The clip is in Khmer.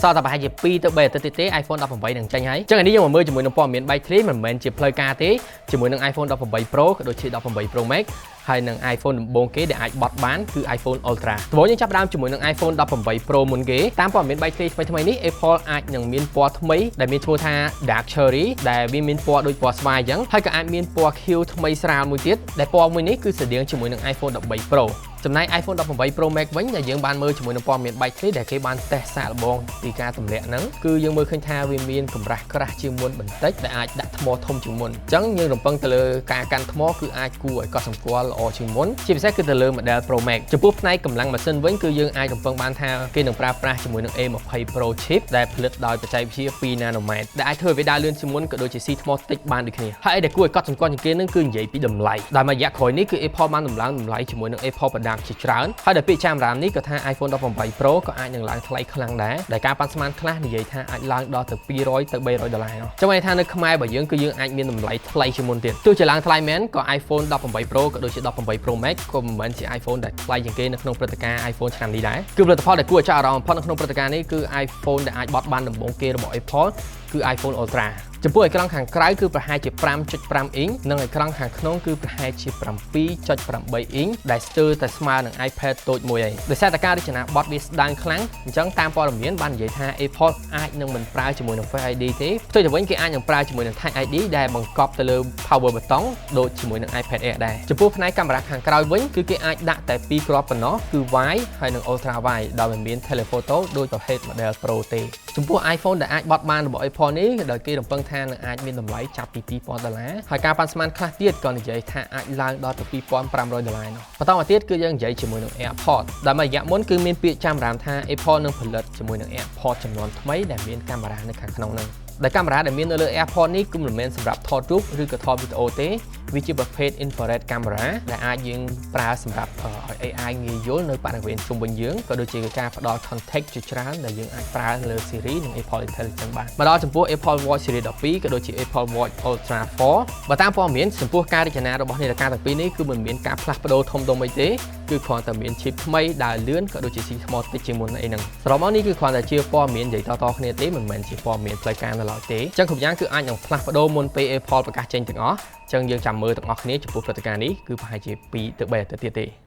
សល់តែប្រហែលជា2ទៅ3អាទិត្យទៀតទេ iPhone 18នឹងចេញហើយអញ្ចឹងអានេះយើងមកមើលជាមួយនឹងព័ត៌មានបែកធ្លាយមិនមែនជាផ្លូវការទេជាមួយនឹង iPhone 18 Pro ក៏ដូចជា18 Pro Max ហើយនឹង iPhone ដំបូងគេដែលអាចបត់បានគឺ iPhone Ultra។ ដំបូងយើងចាប់ផ្ដើមជាមួយនឹង iPhone 18 Pro មុនគេតាមព័ត៌មានបែកធ្លាយថ្មីៗនេះ Apple អាចនឹងមានពណ៌ថ្មីដែលមានឈ្មោះថា Dark Cherry ដែលវាមានពណ៌ដូចពណ៌ស្វាយអញ្ចឹងហើយក៏អាចមានពណ៌ខៀវថ្មីស្រាលមួយទៀតដែលពណ៌មួយនេះគឺស្រដៀងជាមួយនឹង iPhone 13 Pro។ ចំណែក iPhone 18 Pro Max វិញដែលយើងបានមើលជាមួយនឹងព័ត៌មានបែកធ្លាយដែលគេបានតេស្តសាកល្បងពីការទម្លាក់ហ្នឹងគឺយើងមើលឃើញថាវាមានកម្រាស់ក្រាស់ជាងមុនបន្តិចដែលអាចដាក់ថ្មធំជាងមុនអញ្ចឹងយើងរំពឹងទៅលើការកាន់ថ្មគឺអាចគួរឲ្យកត់សម្គាល់ល្អជាងមុនជាពិសេសគឺទៅលើ model Pro Max។ ចំពោះផ្នែកកម្លាំងម៉ាស៊ីនវិញគឺយើងអាចរំពឹងបានថាគេនឹងប្រើប្រាស់ជាមួយនឹង A20 Pro chip ដែលផលិតដោយបច្ចេកវិទ្យា2 nanometer ដែលអាចធ្វើឲ្យវាដើរលឿនជាងមុនក៏ដូចជាស៊ីថ្មតិចបានដូចគ្នា។ហើយអីដែលគួរឲ្យកត់សម្គាល់ជាងគេនឹងគឺនិយាយពីតម្លៃដែលមួយរយៈក្រោយនេះគឺ Apple បានដំឡើងតម្លៃជាមួយនឹង Apple product ជាច្រើនហើយដល់ពាក្យចាំរាមនេះក៏ថា iPhone 18 Pro ក៏អាចនឹងឡើងថ្លៃខ្លាំងដែរដែលការប៉ាន់ស្មានខ្លះនិយាយថាអាចឡើងដល់ទៅ200ទៅ300ដុល្លារនោះចាំន័យថានៅខ្មែរបើយើងគឺយើងអាចមានតម្លៃថ្លៃជាងមុនទៀតទោះជាឡើងថ្លៃមែនក៏ iPhone 18 Pro ក៏ដូចជា18 Pro Max ក៏មិនមែនជា iPhone ដែលថ្លៃជាងគេនៅក្នុងព្រឹត្តិការណ៍ iPhone ឆ្នាំនេះដែរគឺផលិតផលដែលគួរឲ្យចាប់អារម្មណ៍បំផុតនៅក្នុងព្រឹត្តិការណ៍នេះគឺ iPhone ដែលអាចបត់បានដំបូងគេរបស់ Apple គឺ iPhone Ultra។ ចំពោះអេក្រង់ខាងក្រៅគឺប្រហែលជា5.5អ៊ីងនិងអេក្រង់ខាងក្នុងគឺប្រហែលជា7.8អ៊ីងដែលស្ទើរតែស្មើនឹង iPad តូចមួយឯងដោយសារតែការរចនាបថវាស្ដើងខ្លាំងអញ្ចឹងតាមព័ត៌មានបាននិយាយថា Apple អាចនឹងមិនប្រើជាមួយនឹង Face ID ទេផ្ទុយទៅវិញគេអាចនឹងប្រើជាមួយនឹង Touch ID ដែលបង្កប់ទៅលើ power button ដូចជាមួយនឹង iPad Air ដែរចំពោះផ្នែកកាមេរ៉ាខាងក្រោយវិញគឺគេអាចដាក់តែ2គ្រាប់ប៉ុណ្ណោះគឺ wide ហើយនិង ultra wide ដោយមិនមាន telephoto ដូចប្រភេទ model Pro ទេ។ចំពោះ iPhone ដែលអាចបត់បានរបស់ Apple នេះដោយគេរំពឹងថានឹងអាចមានតម្លៃចាប់ពី2000ដុល្លារហើយការប៉ាន់ស្មានខ្លះទៀតក៏និយាយថាអាចឡើងដល់ទៅ2500ដុល្លារនោះ។បន្តមកទៀតគឺយើងនិយាយជាមួយនឹង AirPods ដែលមួយរយៈមុនគឺមានពាក្យចាំរាមថា Apple នឹងផលិតជាមួយនឹង AirPods ចំនួនថ្មីដែលមានកាមេរ៉ានៅខាងក្នុងហ្នឹងដែលកាមេរ៉ាដែលមាននៅលើ AirPods នេះគឺមិនមែនសម្រាប់ថតរូបឬក៏ថតវីដេអូទេវាជាប្រភេទ infrared camera ដែលអាចយើងប្រើសម្រាប់ឲ្យ AI ងាយយល់នៅបរិវេណជុំវិញយើងក៏ដូចជាការផ្ដល់ context ជាច្រើនដែលយើងអាចប្រើលើ Siri និង Apple Intelligence បានមកដល់ចំពោះ Apple Watch Series 12ក៏ដូចជា Apple Watch Ultra 4បើតាមព័ត៌មានចំពោះការរចនារបស់នាឡិកាទាំងពីរនេះគឺមិនមានការផ្លាស់ប្ដូរធំដុំអីទេគឺគ្រាន់តែមាន chip ថ្មីដើរលឿនក៏ដូចជាស៊ីថ្មតិចជាងមុនអីហ្នឹងសរុបមកនេះគឺគ្រាន់តែជាព័ត៌មាននិយាយតៗគ្នាទេមិនមែនជាព័ត៌មានផ្លូវការនៅឡើយទេអញ្ចឹងគ្រប់យ៉ាងគឺអាចនឹងផ្លាស់ប្ដូរមុនពេល Apple ប្រកាសចេញទាំងអស់អញ្ចឹងយើងចាំមើលទាំងអស់គ្នាចំពោះព្រឹត្តិការណ៍នេះគឺប្រហែលជា2ទៅ3អាទិត្យទៀតទេ។